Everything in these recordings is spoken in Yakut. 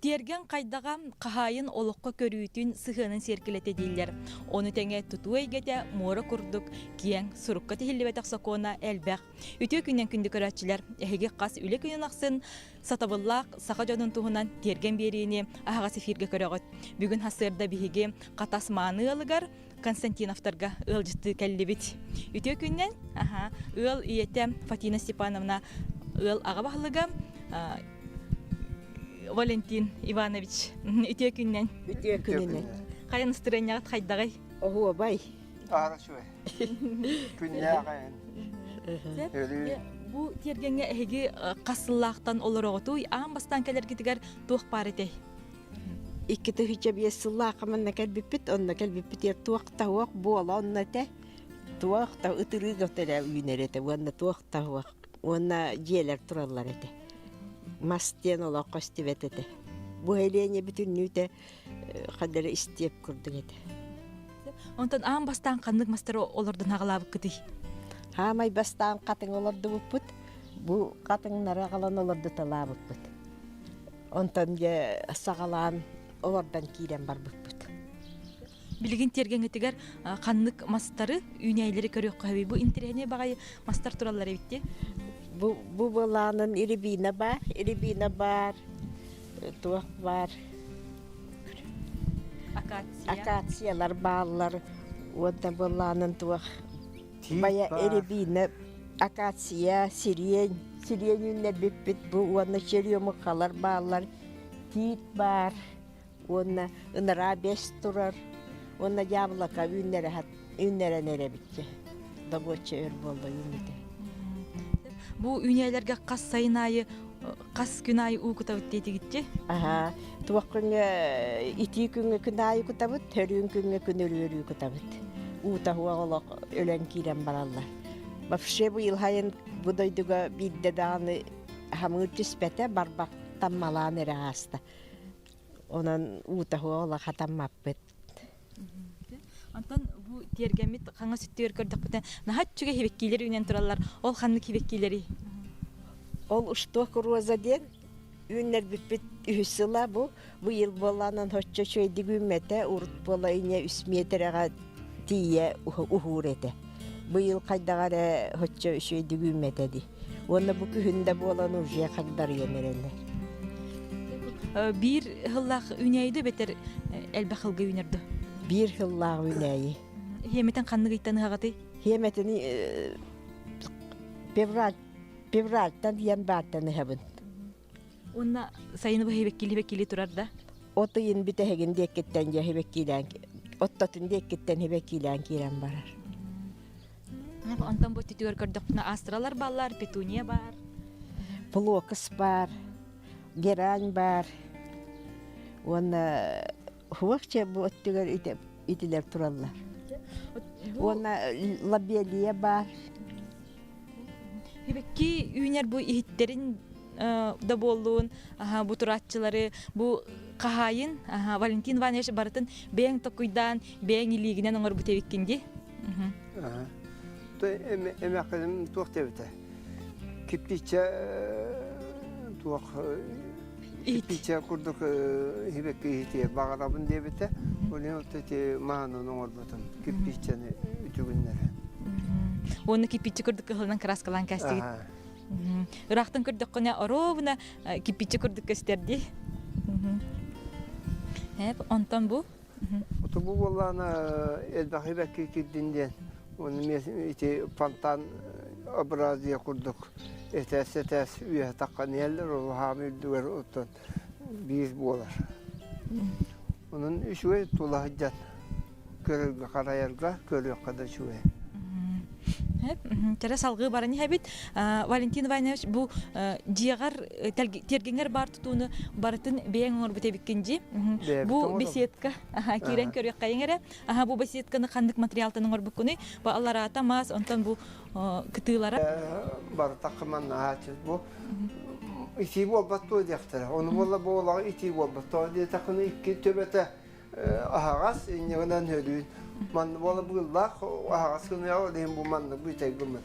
Тиэргэн хайдаҕа хаһаайын олоххо көрүүтүн сыһыанын сиэркилэтэ дииллэр. Ону тэҥэ тутуу эйгэтэ муора курдук киэҥ, сурукка тиһиллибэтэх сокуона элбэх. Үтүө күнүнэн күндү көрөөччүлэр, эһиги хас үлэ күнүн ахсын сатабыллаах саха дьонун туһунан тиэргэн биэриини аһаҕас эфиргэ көрөҕүт. Бүгүн сарсыарда биһиги Хатас мааны ыалыгар Константиновтарга ыалдьыттыы кэллибит. Үтүө күннэн аха, ыал ийэтэ Фатина Степановна ыал аҕа баһылыга Валентин Иванович үтүө күннэн. Үтүө күнүнэн. Хайа настырыанньаҕыт хайдаҕый? Оһуобай. Аара үчүгэй. Күннээх айан. Өрүү. Бу тиэргэҥҥэ эһиги хас сыллаахтан олороҕутуй? Аан бастаан кэлэргитигэр туох баар этэй? 2005 сыллаахха манна кэлбиппит, онно кэлбиппитигэр туох да суох буола онно этэ. Туох да ытырыык эрэ үүнэр этэ уонна туох да суох. Уонна дьиэлэр тураллар этэ. Мас диэн олоххо истибэт этэ. Бу Элиэнэ бүтүннүүтэ ханна эрэ истиэп курдук этэ. Онтон аан бастаан ханнык мастары олордон аҕалаабыккытый? Хаамай бастаан хатыҥ олордубуппут. Бу хатыҥнары аҕалан олордуталаабыппыт. Онтон дьэ саҕалаан олордон киирэн барбыппыт. Билигин тиэргэҥҥитигэр ханнык мастары, үүнээйилэри көрүөххэ сөбүй? Бу интэриэһинэй баҕайы мастар тураллар эбит дии. Бу, бу былаанын рябина баар, рябина баар, туох баар? Акация. Акациялар бааллар. Уонна былаанын туох Бая рябина, акация, сирень, сирень үүннэрбиппит бу уонна черемухалар бааллар, тиит баар уонна ынараа бэс турар уонна яблоко үүннэрэ үүннэрэн эрэбит добуочча өр буолла үүммүтэ. Бу үүнээлэргэ хас сайын аайы хас күн аайы уу кутабыт диэтигитчи? Аһаа, туох күҥҥэ итии күҥҥэ күн аайы кутабыт, төрүүн күҥҥэ күн өрүү кутабыт. Уута суох олох өлөн киирэн бараллар. Вообще быйыл сайын бу дойдуга биирдэ даҕаны хамыыр түспэтэ, барбах таммалаан эрэ ааста. Онон уута суох олох хатаммаппыт. Онтон бу тиэргэммит хаҥас өттүгэр көрдөхпүтүнэ наһаа үчүгэй хибэккиилэр үүнэн тураллар. Ол ханнык хибэккиилэрий? Ол уштуок роза диэн үүннэрбиппит үһүс сыла бу. Быйыл буоллаанан соччо үчүгэйдик үүммэтэ. Урут буола инньэ үс миэтэрэҕэ тиийэ уһуур этэ. Быйыл хайдаҕа эрэ соччо үчүгэйдик үүммэтэ дии. Уонна бу күһүн да буолан уже хагдарыйан эрэллэр. Биир сыллаах үүнээйи бэтэр элбэх сылга үүнэр дуо? Биир сыллаах үүнээйи. Хиэмэтин ханнык ыйтан ыһаҕытый? Хиэмэтин февраль февральтан январьтан ыһабын. Уонна сайыны быһа хибэккили-хибэккили турар да? От ыйын бүтэһигин диэккиттэн дьэ хибэккиилээн оттотун диэккиттэн хибэккиилээн киирэн барар. Онтон бу өттүтүгэр көрдөхпүнэ астралар бааллар, петуния баар. Флокс баар, герань баар уонна хуохча бу өттүгэр итилэр тураллар. Уонна лобелия баар. Хибэкки үүнэр бу иһиттерин да буоллун, бу турааччылары, бу хаһаайын Валентин Иванович барытын бэйэҥ токуйдаан, бэйэҥ илиигинэн оҥорбут эбиккин дии. Эмээххиним туох диэбитэ? Кирпииччэ туох кирпииччэ курдук иһибэккэ иһитиэ баҕарабын диэбитэ. Ол иһин ити маанын оҥорбутум кирпииччэни үтүгүннэрэ. Уонна кирпииччэ курдук кыһылынан краскалаан кээстигит. Ыраахтан көрдөххүнэ оруобуна кирпииччэ курдук көстөр дии. Онтон бу Бу буоллаҕына элбэх ибэкки киирдин диэн уонна эмиэ ити фонтан образия курдук этээс-этээс үөһэ таххан иһэллэр, ол хаамыы үрдүгэр оттон биир буолар. Онон үчүгэй тула сылдьан көрөргө, харайарга, көрүөххэ да үчүгэй. Кэрэ салгыы баран иһэбит. Валентин Иванович, бу дьиэҕэр тиэргэҥҥэр баар тутууну барытын бэйэҥ оҥорбут эбиккин дии. Бу беседка киирэн көрүөххэйиҥ эрэ. Аха бу беседканы ханнык материалтан оҥорбуккунуй? Бу аллараата маас, онтон бу кытыылара. Барыта хыманнаһааччы. Бу итии буолбат дуо диэхтэрэ. Ону буолла бу олоҕу итии буолбат. Тоҕо диэтэххинэ икки төбөтө аһаҕас инньэ гынан өлүүн манна буола быыллаах аһаҕас гыныаҕа ол иһин бу маннык бүтэй гыммыт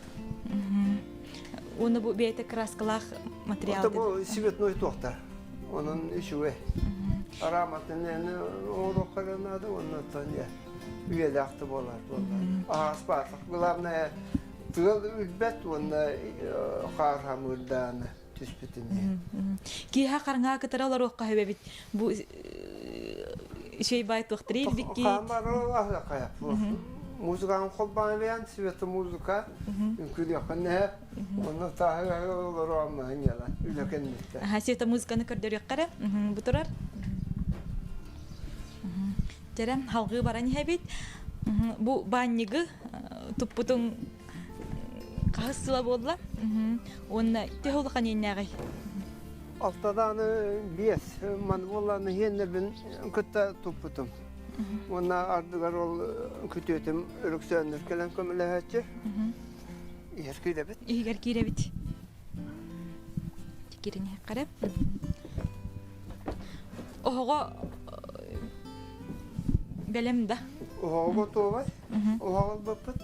Уонна бу бэйэтэ краскалаах материал бу цветной туохтар. Онон үчүгэй. Арааматын эни оҥоруохха эрэ наада уонна оттон үйэлээх да буолар буоллар. Аһаас баатах. Главное тыал үрбэт уонна хаар хамыырдааны түспүтүн иһин. Киэһэ хараҥа кытара олоруохха сөбөбүт. Бу үчүгэй баай туохтары илбиккит. Хаамар аһыакая. Музыканы холбаан бэйэн света музыка үҥкүүлүөххүн нэһэ. Онно тааһы олору аммаһын ялан үлэ кэнниттэн. Аха света музыканы көрдөрүөххэ эрэ. Бу турар. Терем халгыы баран иһэбит. Бу баанньыгы туппутуҥ хаһыс сыла буолла? Уонна төһө улахан иэннээҕий? Алтадааны биэс ман буоллааны иһиэннэрбин кытта туппутум. Уонна ардыгар ол күтүөтүм Өрөксөөннөр кэлэн көмөлөһөөччү. Иһэр киирэбит. Иһигэр киирэбит. Киирин иһэххэрэ. Оһоҕо бэлэм да? Оһоҕо готовай. Оһоҕо ылбыппыт.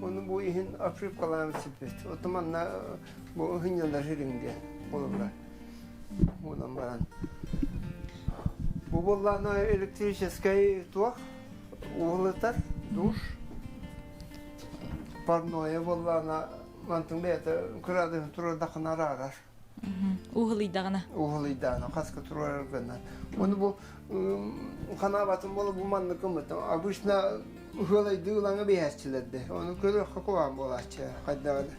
Ону бу иһин обшивкалаан сиппит. Оту манна бу ыһынньалар ириҥ диэн холобура. Буолан баран. Бу буоллаана электрическэй туох уһулутар душ. Парное буоллаана мантың бэйэтэ кыраадыһын турардахына араарар. Уһулуйдаҕына. Уһулуйдаҕына хаска турар гына. Ону бу ханаабатын буола бу маннык гыммытым. Обычно ыһыалайдыы ылаҥа биһээччилэрдэ. Ону көрүөххэ куһаҕан буолааччы хайдаҕына.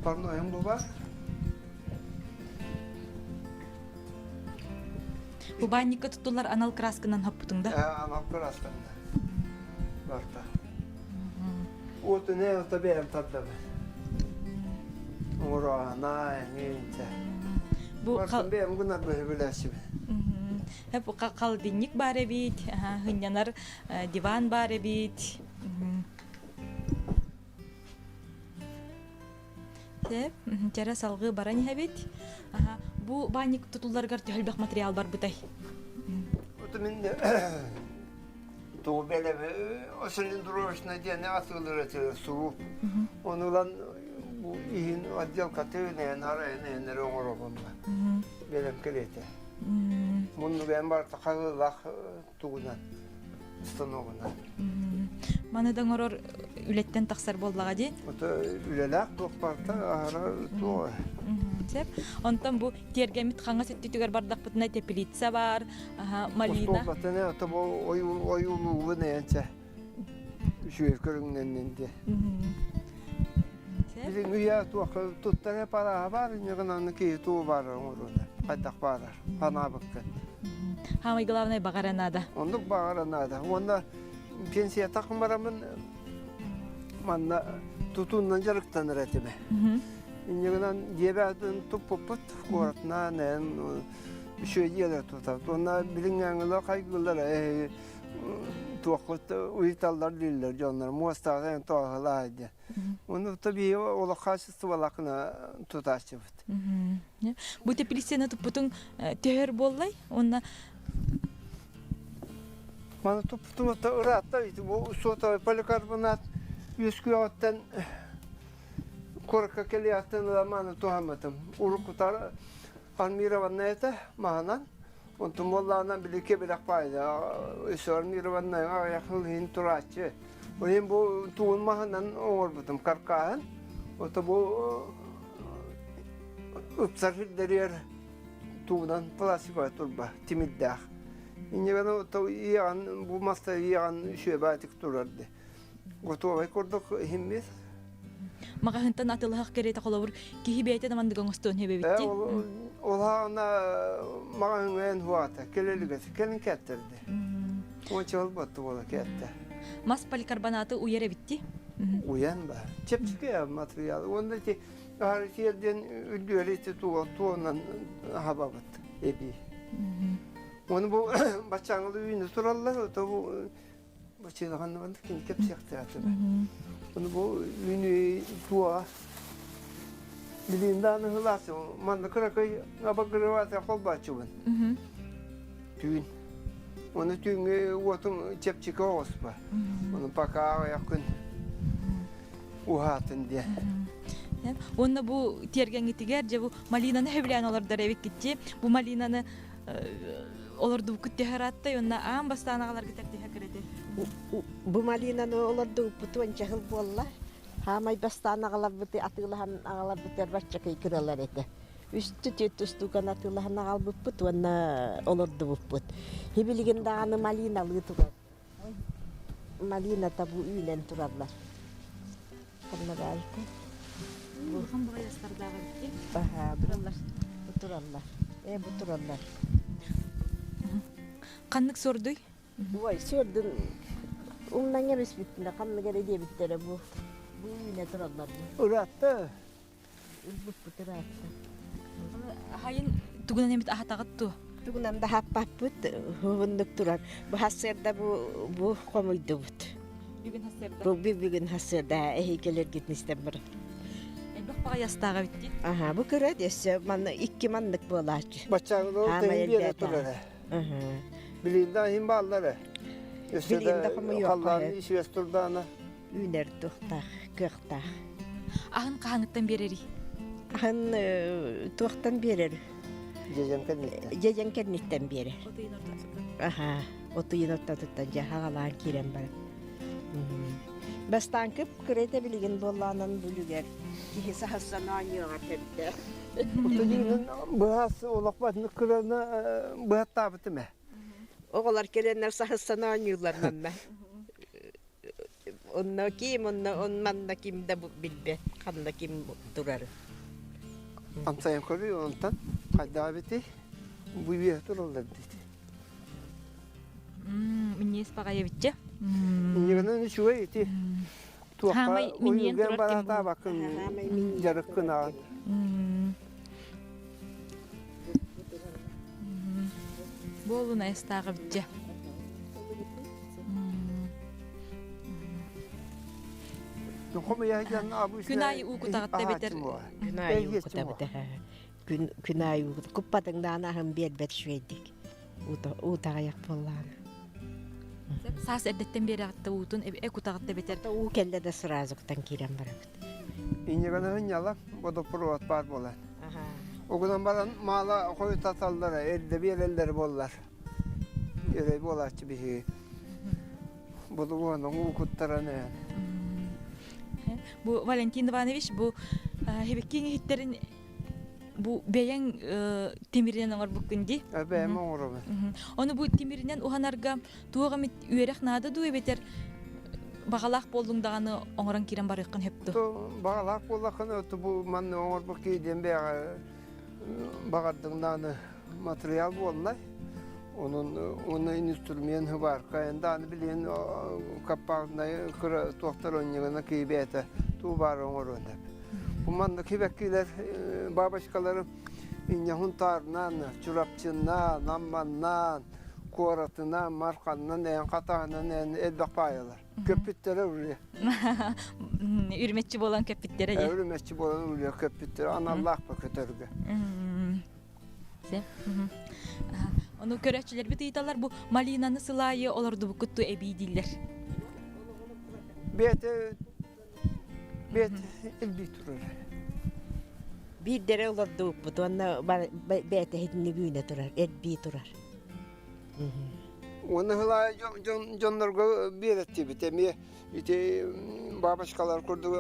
Парнойум бу бар. Бу баанньыкка туттуллар анал красканан хоппутуҥ да? Анал красканан. Барта. Уотун ото бэйэм тардабын. Ураана эҥинчэ. Бу Бартын бэйэм гынар бөһүбүлээччибин. Бу холодильник баар эбит, хынньанар диван баар эбит. Сөп, чэрэ салгыы баран иһэбит. Бу баанньык тутулларыгар төһөлбөх материал барбытай? Вот мин тугу бэлэми цилиндровочный диэни атыылыр этилэр сурук. Ону ылан бу иһин отделкатын эһэн арайын эһэннэри оҥоробун бэлэм кэлиэтэ. Муннугэн барыта хаһыылаах тугунан станогунан. Маны да оҥорор үлэттэн тахсар буоллаҕа дии. Ото үлэлээх туох барыта аһара туох. Сөп. Онтон бу тиэргэммит хаҥас өттүтүгэр бардахпытына теплица баар, малина. Остуолбатын ото бу ойуулуубун эйэнчэ үчүгэй көрүҥнэннин диye. Билин үйэ туох туттара парааһа баар инньэ киһи туу баар оҥоруона хайдах баарар ханаабыккын. Самый главное баҕара наада. Оннук баҕара наада. Уонна пенсия барамын манна тутуунан дьарыктанар этим. Инньэ гынан дьиэбээтин туппуппут куоратынан эн үчүгэй дьиэлэр тутабыт. Уонна билиҥҥээҥилэр хайгыыллар туоххут уйуталлар дииллэр дьоннор муостаах эн тоһалаа диэн. Ону таби олох хаачыстыбалаахына тутааччыбыт. Бу теплицаны туппутуҥ төһөр буоллай? Уонна Маны туппутум ыраатта бу сотовый поликарбонат үөскүөҕүттэн куоракка кэлиэхтэн ыла маны туһаммытым. Уруккутар армированная этэ маһынан. Онтун буоллаҕына били кэбирэх баайда өссө армированная аҕыйах сыл иһин турааччы. Ол иһин бу тугун маһынан оҥорбутум каркааһын. Ото бу ыпсар сирдэригэр тугунан пластиковай турба тимирдээх. Инньэ гынан иэҕэн бу маста иэҕэн үчүгэйбаатык турар ди. Готовай курдук иһиммит. Маҕаһыынтан атылаһах кэриэтэ холобур киһи бэйэтэ да маннык оҥостуон сөбөбүт дии. Ол хаана маҕаһыыҥҥа эн хуата кэлэлигэр кэлин кэттэрди. Онча олботту буола кэттэ. Мас поликарбонаты уйар эбит дии. Уйан ба. Чэпчэки материал. Уонна ити диэн үрдүөрү ити туонан хабабыт эбии. Оны бу баччааҥылы үүнү тураллар, ото бу баччааҥылы кини кэпсиэхтээтэ. Оны бу үүнү туоҕа билин дааны хылаасы манна кыракый абагырывата холбааччыбын. Түүн. Оны түүҥҥү уотум чэпчэки оҕуспа. Оны пока аҕыйах күн уһаатын диэн. Уонна бу тиэргэҥҥитигэр дьэ бу малинаны сөбүлээн олордор эбиккитчи. Бу малинаны олордубуккут төһө ырааттай уонна аан бастаан аҕаларгытар төһө кыратый? Бу малинаны олордубуппут уонча сыл буолла. Хаамай бастаан аҕаларбыты атыылаһан аҕаларбытыгар баччакый кыралар этэ. Үстү түөрт устууканы атыылаһан аҕалбыппыт уонна олордубуппут. Хибилигин даҕаны малиналыы турар. Малината бу үүнэн тураллар. Ханна баайта? Улахан баҕайастардаах эбит Аһаа, тураллар. Бу тураллар. Ээ, бу тураллар. Ханнык суордуй? Ой, суордун умнаҥа биспиттинэ ханнык эрэ диэбиттэрэ бу. Бу үүнэ тураллар бу. Ыраатта. Ылбыппыт ыраатта. Аһайын тугунан эмит аһатаҕыт дуо? Тугунан да аһаппаппыт, уһуннук турар. Бу сарсыарда бу, бу хомуйдубут. Бүгүн сарсыарда? Бу бүгүн сарсыарда эһиги истэн баран. Элбэх баҕайы астаах эбит дии. Аха, бу кыра өссө манна икки маннык буолааччы. Баччааҥҥы Хаамай тыһын биэрэ элбээтэ. турара. Билигин да иһин бааллар. Өссө Билигин да да хомуйуохха халлаан сөп. исиэс турдаана. Үүнэр туохтаах, кыахтаах. Аһын хаһаҥыттан биэрэрий? Аһын туохтан биэрэр? Дьэдьэн кэнниттэн. Дьэдьэн кэнниттэн биэрэр. От ыйын ортотуттан. Аха, от ыйын ортотуттан дьэ хаҕалаан киирэн баран. Бастаан кып-кыра этэ билигин буоллаанан бүлүгэр киһи саһассан оонньуоҕар төрдө. Отуннун быһаас олохпатын кыраны быһаттаабытым ээ. Оҕолор кэлэннэр саһассан оонньууллар манна. Онно ким, онно он манна ким да билбэт, ханна ким турары. Амсайан көрүй онтон хайдаа бити бу үө тураллар дити. Минньиэс баҕайы эбитчэ. Иннигинэн үчүгэй ити. Туохха Хаамай минньиэн уйуган турар ким баратаабаккын дьарыккынаҕын. Буолун айастаах эбитчэ. Күн аайы уу кутаҕытта эбэтэр Күн аайы уу кутабыт күн күн аайы уу куппатыҥдаан аһын биэрбэт үчүгэйдик уутаҕайах буоллаҕына саас эрдэттэн биэрэҕиттэ уутун э кутаҕытта эбэтэр уу кэллэ да сразу кутан киирэн барабыт Инньэгэнэ ньала водопровод баар буолан. Угунан баран маала хойутаталлара, эрдэ биэрэллэр буоллар. Эрэй буолааччы биһиги. Бодугуһан уу куттаран ээн. Бу Валентин Иванович бу хибиккиҥ иһиттэрин бу бэйэҥ тимиринэн оҥорбуккун дии. Бэйэм оҥоробун. Ону бу тимиринэн уһанарга туох эмит үөрэх наада дуу эбэтэр баҕалаах буоллуҥ даҕаны оҥорон киирэн барыаххын сөп дуо? Баҕалаах буоллаххына бу манна оҥорбут киһи диэн бэйэҕэ баҕардыҥ даҕаны матырыйаал буолла. Онон уонна инструмент хыбаарка даҕаны билигин каппаҕынай кыра туохтар онньугана киһи бэйэтэ туу баара оҥоруон сөп. Бу манна кибэккилэр бабочкалары инньэһун таарынан, Чурапчыннаан, Амманнаан, куоратынан, Марханнан, эн хатаанан эн элбэх паайалар. Көппүттэрэ уруйа. Үрүмэччи буолан көппүттэрэ дии. Үрүмэччи буолан уруйа көппүттэрэ аналлаах ба көтөргө. Ону көрөөччүлэрбит ыйыталлар бу малинаны сыл аайы олордубуккут ту эбии дииллэр. Бэйэтэ бэйэтэ илбии турар. Биирдэрэ олордубуппут уонна бэйэтэ иһитинник үүнэ турар, эрбии турар. Уонна сылаа дьоннорго биэрэттибит эмиэ ити бабочкалар курдук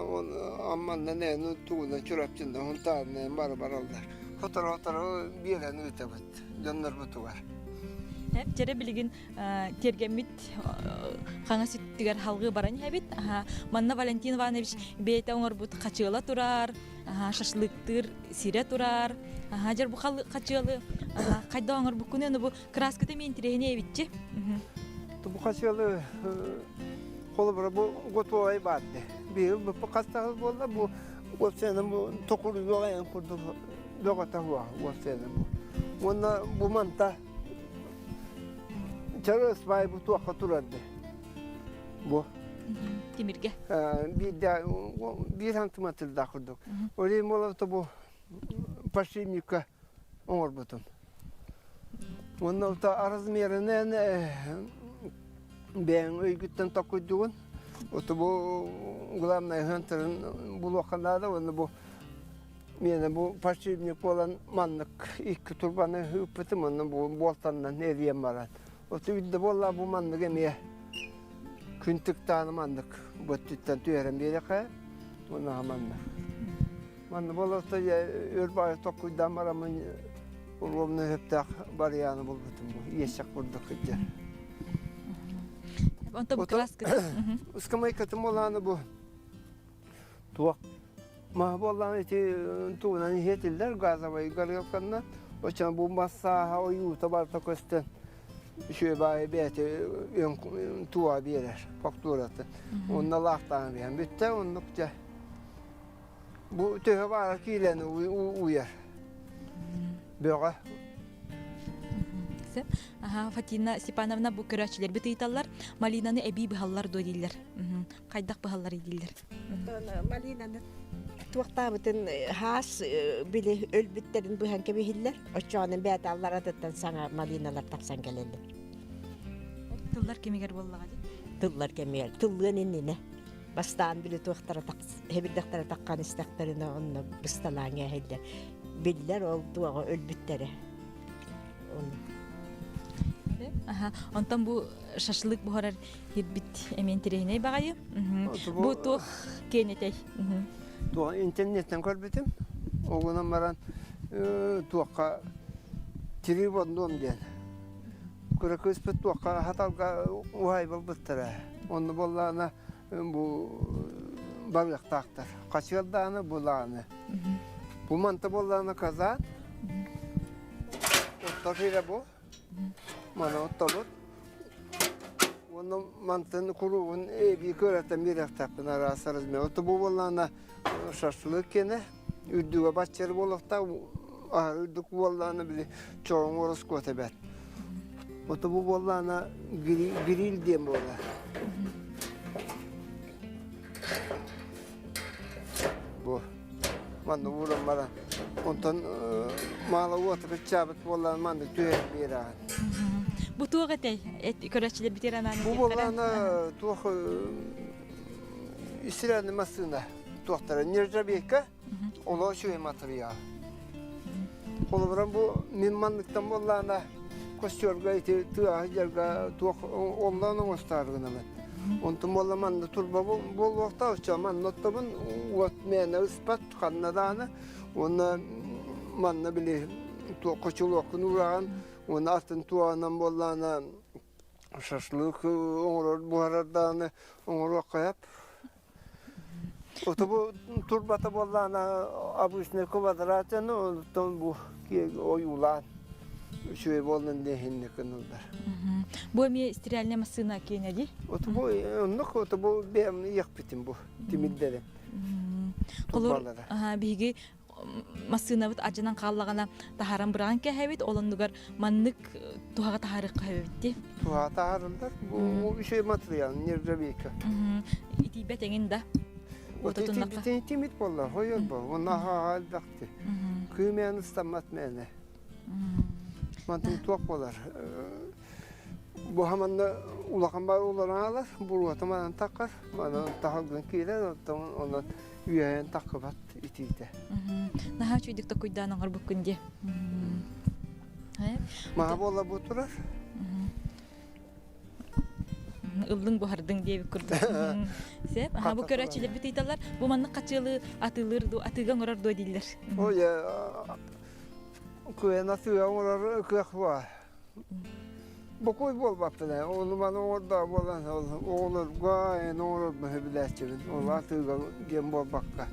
амманнан эну тугунан Чурапчындан Хунтаарынан бары бараллар. Сотору-сотору биэрэн ыытабыт дьоннорбутугар. Дьэрэ билигин тиэргэммит хаҥас өттүгэр халгыы баран иһэбит. Манна Валентин Иванович бэйэтэ оҥорбут хачыала турар, шашлыктыыр сирэ турар. Дьэр бу хачыалы хайдах оҥорбуккун ону бу краската эмиэ интэриэһинэй эбитчи. Бу хачыалы холобура бу готовай баарды. Биһиги бу хастаһыл буолла бу уопсайынан бу токуруйуоҕа эн курдук бөҕөтө хуа уопсайынан бу. Уонна бу манта чарыс баай бу туохха турарды. Бу. Тимиргэ. Биирдэ биир сантиметрдаах курдук. Ол иһин буолла бу подшипникка оҥорбутум. Уонна размерынан бэйэҥ өйгүттэн токуйдугун. Ото бу главное ыһыантарын булуохха наада уонна бу. Миэнэ бу подшипник буолан маннык икки турбаны ыыппытым онно бу буолтаннан эрийэн баран. Оту үрдэ буолла бу маннык эмиэ күн тыктааны маннык бу өттүттэн түһэрэн биэрэхэ уонна манна. Манна буоларта өр баайы токкуйдаан бараммын уруомна сөптөөх барыйааны булбутум бу иэсэх курдук кырдьар. Онто бу кылааскыт. Ыскамайкатын буолааны бу туох маһа буоллаҕына ити тугунан иһиэтиллэр газовай горелканнан оччоно бу массааһа ойуута барыта көстөн үчүгэй баайы бэйэтэ туоҕа биэрэр фактуратын онно лаахтаан биһэн бүттэ оннук дьэ бу төһө баара киилэни уйар бөҕө Сөп. Аха, Фатина Степановна бу көрөөччүлэрбит ыйыталлар, малинаны эбии быһаллар дуо дииллэр. Хайдах быһаллар дииллэр. Малинаны туохтаабытын хаас били өлбүттэрин быһан кэбиһиллэр. Оччоҕунан бэйэтэ алларатыттан саҥа малиналар тахсан кэлэллэр. Тыллар кэмигэр буоллаҕа дии. Тыллар кэмигэр. Тыллыан иннинэ. Бастаан били туохтара хэбирдэхтэрэ таххан истэхтэринэ онно бысталаан кээһиллэр. Биллэр ол туоҕа өлбүттэрэ. Аха, онтон бу шашлык буһарар Кирбит эмиэ интэриэһинэй баҕайы. Бу туох киэнэтэй? Туох интернеттэн көрбүтүм. Оҕунан баран туохха три в одном диэн. Кыра кыыспыт туохха хаталга уһайбылбыттара. Онно буоллаҕына бу барыахтаахтар. Хачыалдааны булааны. Бу манта буоллаҕына казан. Оттор сирэ бу. Маны оттобут. Уонна мантан куруубун эбии көрөттөн биэриэхтээхпин араас размер. Ото бу буоллаҕына шашлык киэнэ үрдүгэ баччар буолуохтаах аһары үрдүк буоллаҕына били чоҕуҥ ороскуота бэрт. Ото бу буоллаҕына гриль диэн буолар. Бу манна ууран баран онтон маала уота кыччаабыт буоллаҕына маннык түһэрэн биэрэҕин. Бу туох этэй? Көрөөччүлэрбитигэр анаан Бу буоллаҕына туох истирээни массыына туохтара нержавейка олоо үчүгэй матырыйаал. Холобура бу мин манныктан буоллаҕына костюрга ити тыаһы дьарга туох оллоон оҥостоору гынабын. Онтум буолла манна турба буолуохтаах, оччо манна оттобун уот мээнэ ыспат ханна даҕаны уонна манна били туох хочулуоккун уураҕын уонна атын туоҕунан буоллаҕына шашлык оҥорор буһарар даҕаны оҥоруохха сөп. Ото бу турбата буоллаҕына обычный квадратын онтон бу ойуулаан үчүгэй буоллун диэһинник гыналлар. Бу эмиэ стиральная массыына киэнэ дии? Ото бу оннук ото бу бэйэм иэхпитим бу тимирдэрин. Холор биһиги массыынабыт адьанан хааллаҕына таһааран быраҕан кээһэбит, ол оннугар маннык туһаҕа таһаарыахха сөбүт дии. Туһаҕа таһаарыллар. Бу үчүгэй материал, нержавейка. Итийбэт эҥин да. Итийбит буолла, хойор бу. Уонна аһаҕа элбэхти. Кыымээн ыстаммат мээнэ. Мантан туох буолар? Бу хаманна улахан бар олорон алар, буруота манан таххар, манан таһалгын киирэр, оттон онон үөһэн таххыбат итиитэ. Наһаа үчүгүйдүк токуйдаан оҥорбуккун дии. Маһа буола бу турар. Ыллыҥ буһардыҥ диэбит курдук. Сеп, аха бу көрөөччүлэрбит ыйталлар, бу маннык хачыалы атыылыыр ду, атыыга оҥорор дуо дииллэр. Ой, кыайан атыыга оҥорор кыах баар. Бокуой буолбаппын ээ, ону маны оҥордоо буолан ол оҕолорго эн оҥорорбун сөбүлээччибин, ол атыыга диэн буолбакка.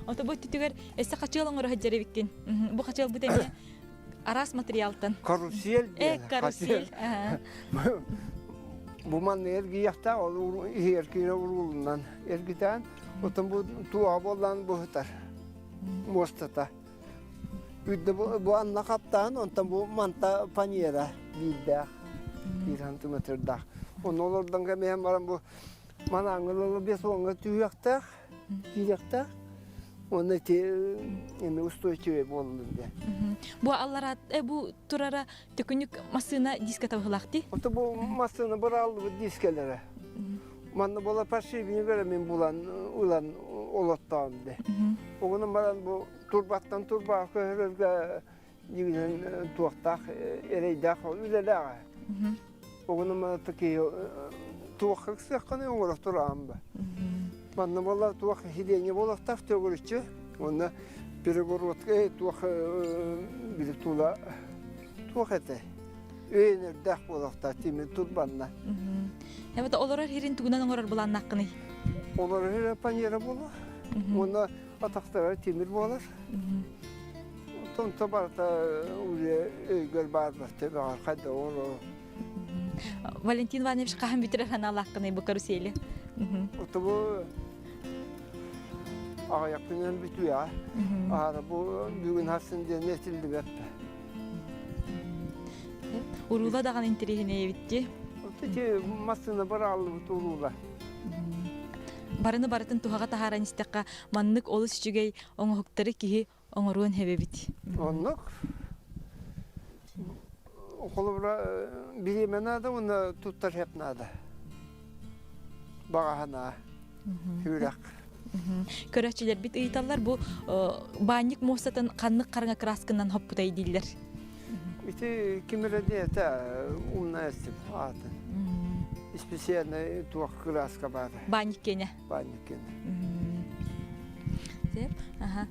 Ото бу өттүтүгэр эссе хачыал оҥоро сылдьар эбиккин. Бу хачыалбыт эмиэ араас материалтан. Карусель Э, диэн. карусель. Бу манна эргийэхтээх, ол иһигэр киирэ уруулунан эргитэн, оттон бу туоҕа буоллаан быһытар муостата. Үрдэ бу анна хаптаан, онтон бу манта паньера биирдээх, биир сантиметрдаах. Онно олордон кэмиһэн баран бу манаангыл биэс уоҥҥа түһүөхтээх, киириэхтээх. Уонна ити эми устойчивый буоллун диэн. Бу аллара бу турара төкүнүк массыына диската быһылаах дии. Ото бу массыына бырааллыбыт дискэлэрэ. Манна буола подшипник эрэ мин булан ылан. олоттоом де. Оҕунан баран бу турбаттан турбаҕа көһөрөргө дьиҥинэн туохтаах эрэйдээх үлэлээҕэ. Оҕунан баран киһи туохха ыксыаххыный оҥоро тураҕын ба. Манна буолла туох сидиэнньэ буолуохтаах төгүрүччү уонна перегородка туох били тула туох этэ өйөнөрдөөх буолуохтаах тимир турбанна. Эбэтэ олорор сирин тугунан оҥорор былааннааххыный? Олорор сирэ паньера буолар. Уонна атахтара тимир буолар. Онтон барыта уже өйгөр баар төбөҕөр хайда оҥорор. Валентин Иванович хаһан бүтэрэр санаалааххыный бу карусели? Отобу аҕыйах күнүнэн бүтүөҕэ. Аһара бу бүгүн харсын диэн этиллибэт. Уруула даҕаны интэриэһинэй эбит дии. Ити массыына барааллыбыт уруула. Барыны барытын туһаҕа таһааран истэххэ, маннык олус үчүгэй оҥоһуктары киһи оҥоруон эбит. Оннук. Холобура, бириэмэ наада уонна туттар хэп наада. Баҕаһанаа. Хүрэх. Көрөөччүлэрбит ыйыталлар бу баанньык муостатын ханнык хараҥа красканан хоппутай дииллэр. Ити ким эрэ диэтэ умна эстим аатын. Специальный туох краска баар. Баанньык киэнэ. Баанньык киэнэ. Аха.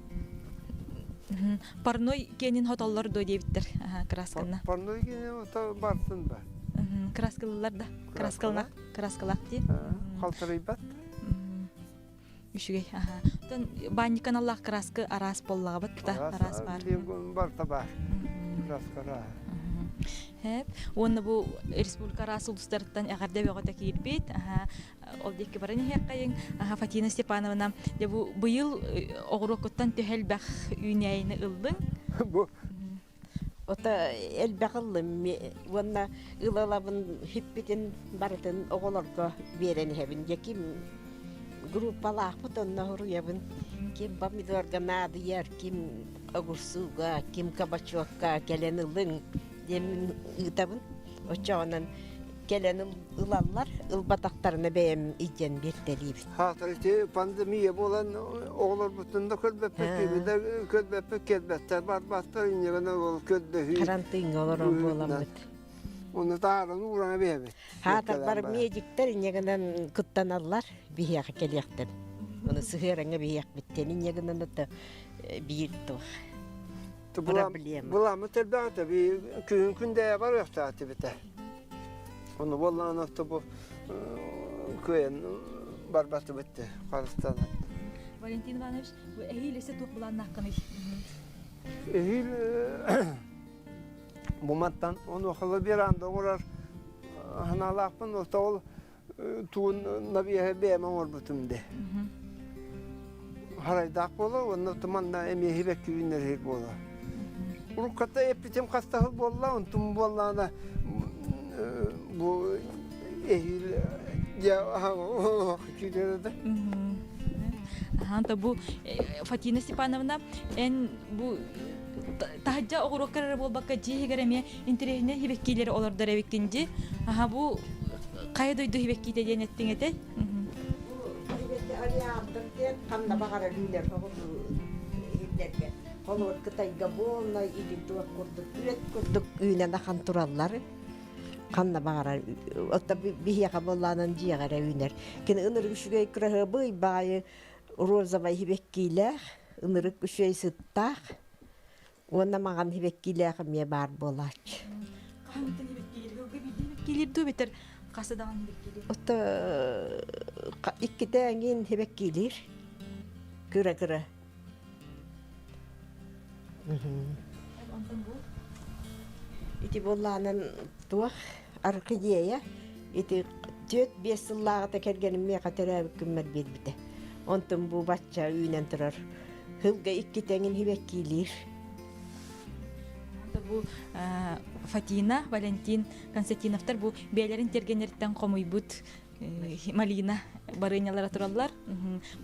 Парной киэнин хотоллор дуо диэбиттэр красканна. Парной киэнин ото барсын ба. Краскалылар да. Краскаланах краскалах дии. Халтарыйбат. Үчүгэй. Аха. Оттон баанньыккан аллаах краска араас буоллаҕабыт да араас баар. Барта баар. Краскара. Хэп. Уонна бу республика араас улуустарыттан эҕэрдэ бөҕөтө киирбит. Аха. Ол диэки баран иһиэххэйиҥ. Аха, Фатина Степановна, дьэ бу быйыл оҕуруоккуттан төһө элбэх үүнээйини ыллыҥ? Бу Ото элбэх ыллым уонна ылалабын хиппитин барытын оҕолорго биэрэн иһэбин. Дьэ ким группалаахпыт онно суруйабын. Ким помидорга наадыйар, ким огурсууга, ким кабачокка кэлэн ылыҥ диэммин ыытабын. Оччоҕунан кэлэн ылаллар, ылбатахтарына бэйэм илдьэн биэртэлиибин. Хаатар ити пандемия буолан оҕолорбутун да көрбөппүт, кими да көрбөппүт, кэлбэттэр, барбаттар, инньэ ол көрдөһүү. Харантыыҥҥа олорор буоламмыт. Оны тааран уураҥа биһэбит. Хаатар бар медиктэр инньэ гынан кыттаналлар, биһиэхэ кэлиэхтэр. Оны сыһыараҥа биһиэхпиттэн инньэ гынан это биир туох проблема. Буламмыт элбэҕитэ күһүн күндэйэ барыахтаах этибитэ. Ону буоллаҕына бу кыайан барбатыбыт харыстанан. Валентин Иванович, бу эһиил өссө туох былааннааххыный? Эһиил бу мантан онуохала веранда оҥорор санаалаахпын, ол тугун набиэһэ бэйэм оҥорбутум де. Харайдаах буола уонна манна эмиэ хибэкки үүннэрэр буола. Урукката эппитим хастаһыл буолла, онтум буоллаана бу эһиил дьэ күүтэрэ Аха, бу Фатина Степановна, эн бу таһырдьа оҕуруоккар эрэ буолбакка дьиэ иһигэр эмиэ интэриэһинэй сибэккилэри олордор эбиккин дии. Аха бу хайа дойду сибэккитэ диэн эттиҥ этэй? Олеандр диэн ханна баҕарар үүнэр иһиллэргэ. Холобур, Кытайга буолла или туох курдук үөт курдук үүнэн ахан тураллар. Ханна баҕарар отто биһиэхэ буоллаанан дьиэҕэ эрэ үүнэр. Кини ынырык үчүгэй кыраһыабый баайы розовай сибэккиилээх, ынырык үчүгэй сыттаах Уонна маҕан сибэккилээх эмиэ баар буолааччы. Хаһан сибэккилиир? Сылга биирдэ сибэккилиир дуу эбэтэр хаса даҕаны сибэккилиир? Ото иккитэ эҥин сибэккилиир. Кыра-кыра. Онтон бу? Ити буоллаанан туох орхидея ити 4-5 сыллааҕыта кэргэним миэхэ төрөөбүт күммэр биэрбитэ. Онтон бу бачча үүнэн турар Сылга икки тэҥин сибэккиилиир. Бу Фатина, Валентин Константиновтар бу бэйэлэрин тиэргэннэриттэн хомуйбут Малина барыанньалара тураллар.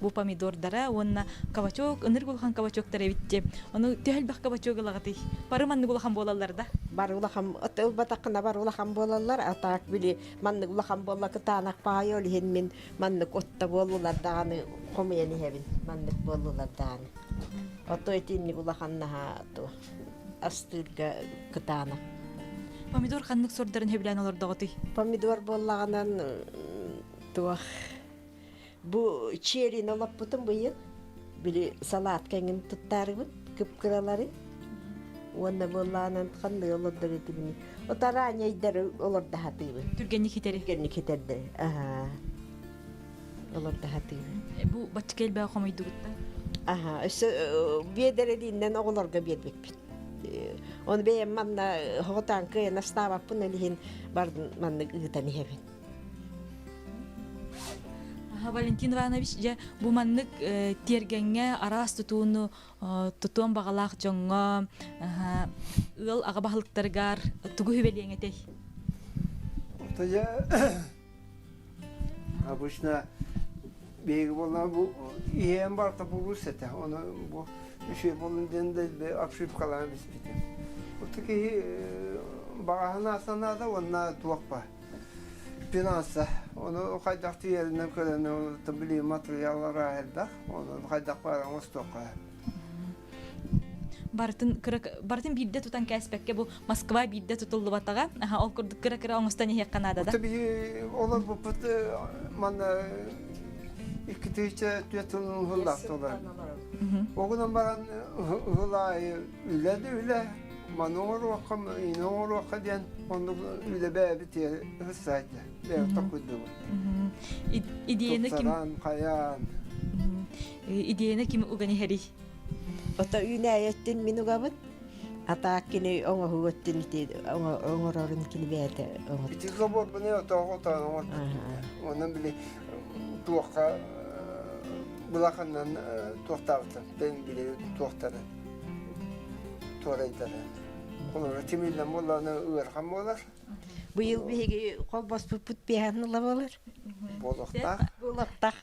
Бу помидордара уонна кабачок, ынырык улахан кабачоктар эбит. Ону төһө элбэх кабачок ылаҕытый? Бары маннык улахан буолаллар да? Бары улахан, ылбатаххына бары улахан буолаллар, а так били маннык улахан буолла кытаанах паайы, ол иһин мин маннык отта буоллулар даҕаны хомуйан иһэбин, маннык буоллулар даҕаны. Ото итинник улахан наһаа астыырга кытаанах. Помидор ханнык сордарын сөбүлээн олордоҕутуй? Помидор буоллаҕынан туох бу черини олоппутум быйыл били салаатка эҥин туттаарыбын кып-кыралары уонна буоллаҕынан ханныгы олордор этибиний отараанньайдары олордо сатыыбын. Түргэнник хитэри. Түргэнник хитэрдэри. Аһаа. Олордо сатыыбын. Бу бачча элбэҕи хомуйдугуттан? Аһаа, өссө биэдэрэлииннэн оҕолорго биэрбиппит. Оны бэйэм манна хоҕотаан кыайан астаабаппын ол иһин бардын маннык ыытан иһэбин. Валентин Иванович, дьэ бу маннык тиэргэҥҥэ араас тутууну тутуон баҕалаах дьоҥҥо ыал аҕа баһылыктарыгар тугу сүбэлиэҥ этэй? Обычно биһиги буоллаҕына бу иһээн барыта булуус этэ. Ону бу үчүгэй буоллун диэн да обшивкалаан биспитим. Ото киһи баҕаһын аасанаада уонна туох ба финанса. Ону хайдах тиийэринэн көрөн били матырыйааллара элбэх. Ону хайдах баар оҥостуохха. Барытын кыра барытын биирдэ тутан кээспэккэ бу Москва биирдэ тутуллубатаҕа. Аха, ол курдук кыра-кыра оҥостон иһиэххэ наада да. Биһи олорбуппут манна 2004 сылын уһуллаахтылар. Оҕунан баран ыһыл аайы үлэ да үлэ, маны оҥоруохха, ини оҥоруохха диэн оннук үлэ бэйэбит ыһыссаайда, бэйэбит токуйдубут. Идеяны ким хайаан. Идеяны ким уган иһэрий? Ото үүнээйэттин мин угабын. Атаак кини оҥоһуу өттүн ити оҥорорун кини бэйэтэ оҥор. Ити заборбуну отоох отоон оҥорбут. Онон били туохха былаханнан туохтаабытын, бэйэм били туохтары туорайдары. Олору тимиллэн буоллаҕына ыарахан буолар. Быйыл биһиги холбоспуппут биэһэн ыла буолар. Буолуохтаах. Буолуохтаах.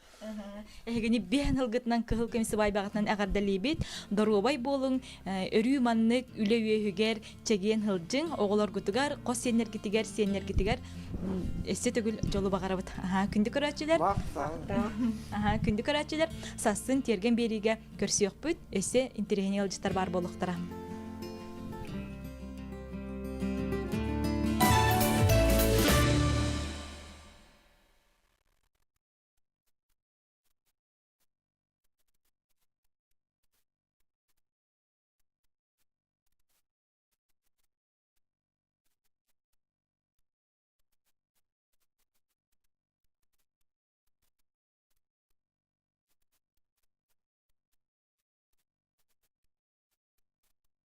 Эһигини биэһэн ылгытынан кыһыл көмүс сыбаайбаҕытынан эҕэрдэлиибит. Доруобай буолуҥ, өрүү маннык үлэ үөһүгэр чэгиэн сылдьыҥ, оҕолоргутугар, хос сиэннэргитигэр, сиэннэргитигэр өссө төгүл дьолу баҕарабыт. Аһаа, күндү көрөөччүлэр. Аһаа, күндү көрөөччүлэр, сарсын тиэргэн биэриигэ көрсүөхпүт, өссө интэриэһинэй ыалдьыттар баар буолуохтара.